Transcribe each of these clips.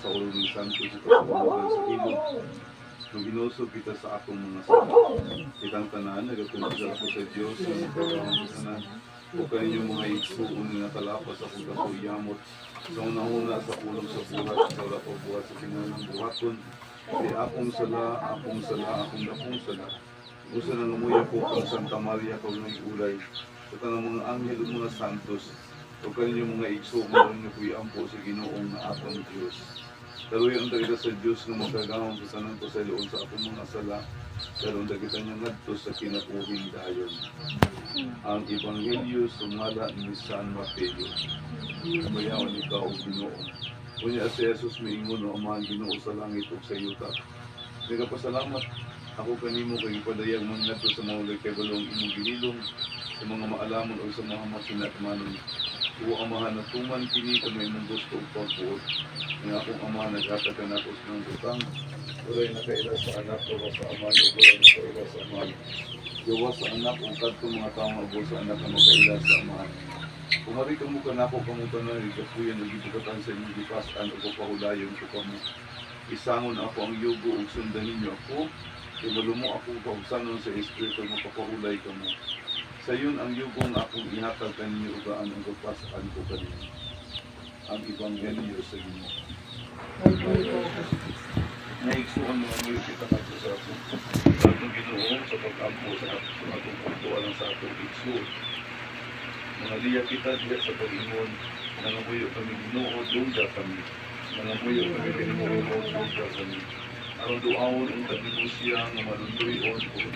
sa ulo ni Santos sa kasulugan sa ilog. Maginusob kita sa atong mga sala. Kitang tanan, nagkumpisal ako sa Diyos, sa magkagawang sa tanan. O kaninyong mga igsuon nga nakalapas akong kakuyamot. Sa unang-una sa pulong sa buhat, sa wala pa buhat sa kinahanglang buhaton. Di akong sala, akong sala, akong dakong sala. Gusto na lumuya ko kang Santa Maria kag nagulay. Sa tanang mga anghel ug mga santos, o kaninyong mga igsuon nga kuy ampo sa Ginoong nga atong Dios. Daluyan unta kita sa Dios nga makagahom sa tanan pasayloon sa akong mga sala. Daluyan unta kita niya ngadto sa kinabuhing dayon. Ang Ebanghelyo sumala ni San Mateo. Kamayawan ikaw, o Ginoo. Unya si Jesus miingon: "O Amahan Ginoo sa langit ug sa yuta. Nagapasalamat ako kanimo kay gipadayag mo ngadto sa mga walay kahibalo ang imong gihilom sa mga maalamon o sa mga makinatmanon. O Amahan, natuman kini kung may imong gusto ug pagbuot. Nga akong Amahan naghatag kanako sa mga butang. Walay nakaila sa Anak gawas sa Amahan, ug walay nakaila sa Amahan gawas sa Anak, ug kadtong mga tawo nga ubos sa Anak ang makaila sa Amahan. Kung ari kamo kanako, kamo tanan gigapuyan ug gibugatan sa inyong gipas-an ug pahulayon ko kamo. Isangon ako ang yugo ug sundan ninyo ako. Kay malumo ako kaugsanon sa espiritu, mapapahulay kamo. Sayon ang yugo nga akong ihatag kaninyo ug gaan ang kapas-an ko kaninyo." Ang Ebanghelyo sa Ginoo. Naigsuon mga muyo kita ngadto sa atong Ginoo sa pag-ampo sa atong pagtuo alang sa atong igsuon. Mga liya kita diha sa pag-ingon: Nangamuyo kami, Ginoo, dungga kami. Nangamuyo kami kanimo, Ginoo, dungga kami. Aron duawon unta nimo siya nga maluluy-on ug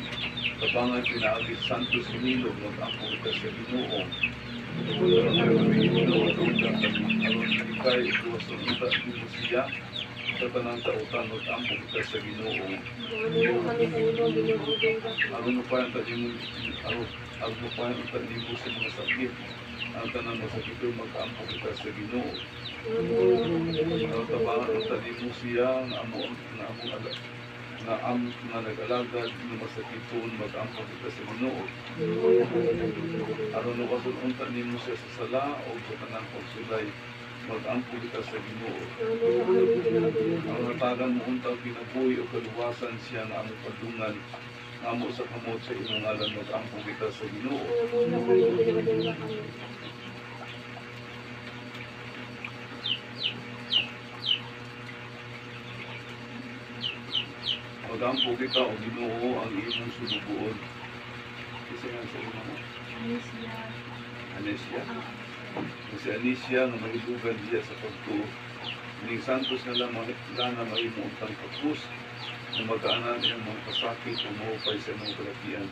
tabangan pinaagi sa Santos Hinilog, mag-ampo kita sa Ginoo. Nangamuyo kami, Ginoo, dungga kami. Aron ikay ug unta nimo siya sa tanang tautan, mag-ampo kita sa Ginoo. Aron mapayan ta nimo aron aron mapayan unta nimo sa mga sakit ang tanang masakit, mag-ampo kita sa Ginoo. Aron tabangan unta nimo siya nga amo ala nga am nga nag-alagad nga masakiton, mag-ampo kita sa Ginoo. Aron luwason unta nimo siya sa sala o sa tanang pagsulay, mag-ampo kita sa Ginoo. Aron hatagan mo unta og kinabuhi o kaluwasan siya nga among padungan nga amo sa kamot sa imong ngalan, mag-ampo kita sa Ginoo. Magampo kita o Ginoo ang imong sulugoon. Isa nga sa imong Alicia. Anesia. Si Alicia nga mahilugan diya sa pagtuo. Ning santos nga lana lana mahimo untang kapus na magaanan iyang mga pasakit o mahupay sa mga kalakian.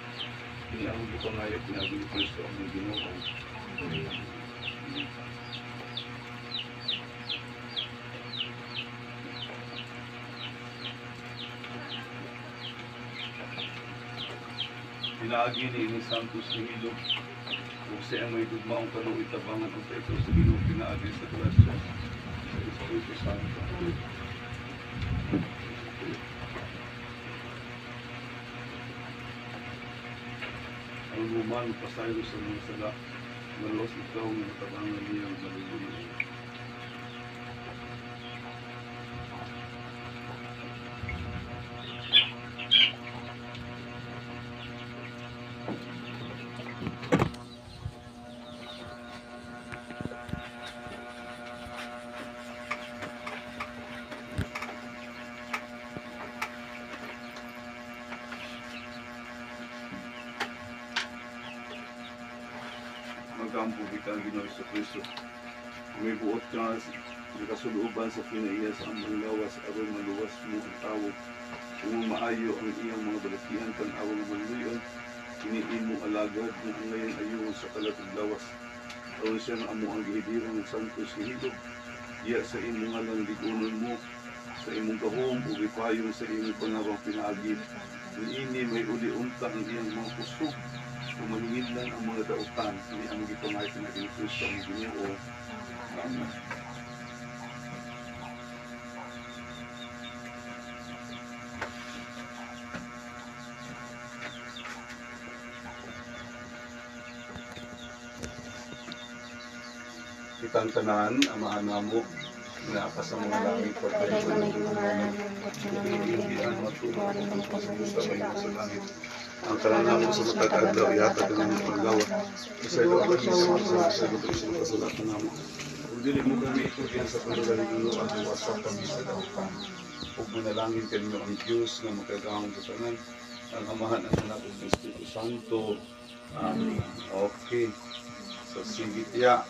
Kini ang gipangayo pinaagi ni Kristo ang Ginoo. Amen. Pinaagi ni ini Santos ni Hilog ug siya may gugmaong kaluoy, tabangan unta ikaw sa Ginoo pinaagi sa grasya sa Espiritu Santo. Ang human pasaylo sa mga sala, maluwas ikaw nga matabangan niya ang maluluyo. Magampo kita, Ginoo Kristo. Kung may buot ka sa kasulooban sa kinaiya sa among lawas aron maluwas mo ang tawo. Kung maayo ang iyang mga balakian, tan-awa nga maluluyon kini imo alagad nga angayan ayo sa kalat ug lawas. Aron siya nga amo ang gihibiran ng Santos Hinilog diya sa imong ngalan, lig-unon mo sa imong gahom ug ipayon sa imong pangabang pinaagi niini, may uli unta ang iyang mga kusog ug mahingidlan ang mga dautan. Kini ang gipangayo pinaagi ni Kristo ang Ginoo. Amen. Kitang tanan, Amahan namo, Naa ka sa mga langit, pagpalain ang inyong ngalan. Inyong matuod sa mahimo sa langit. Ang kalan namo sa matag adlaw ihatag kanamo adlaw. Pasaylo kami sa mga sa kasala namo. Ug dili mo kami itugyan sa pagdala, ato kami sa dautan. Ug manalangin kaninyo ang Diyos nga makagagahom sa tanan, ang Amahan, ang Anak, ug ang Espiritu Santo. Amen. Okay. So, sige tiya.